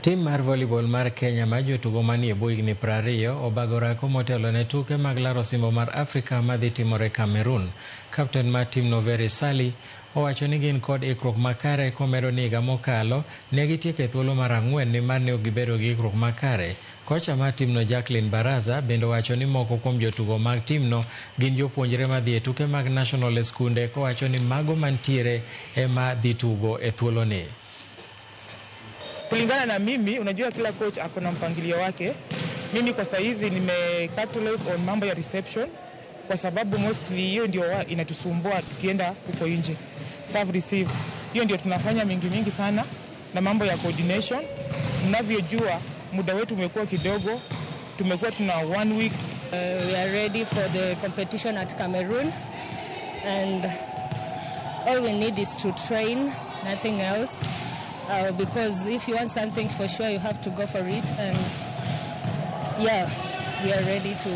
Tim mar volleyball mar Kenya ma jotugo manie bwo higni 20 obago orako motelo ne tuke mag laro osimbo mar Afrika madhi timore Cameroon. Kapten mar timno Very Sally owacho ni gin kod ikruok makare komedo ni higa mokalo ne gitieko e thuolo mar 4 nimar ne ok gibedo gi ikruok makare. Kocha mar timno Jacqueline Baraza bende owacho ni moko kuom jotugo mag timno gin jopuonjre madhi e tuke mag national e skunde kowacho ni mago mantiere ema dhi tugo e thuoloni. Kulingana na mimi, unajua kila coach ako na mpangilio wake. Mimi kwa saizi nime capitalize on mambo ya reception kwa sababu mostly hiyo ndio inatusumbua tukienda huko nje. Serve receive. Hiyo ndio tunafanya mingi mingi sana na mambo ya coordination. Mnavyojua muda wetu umekuwa kidogo, tumekuwa tuna 1 week. We are ready for the competition at Cameroon and all we need is to train, nothing else. Because if you want something for sure, you have to go for it. And we are ready to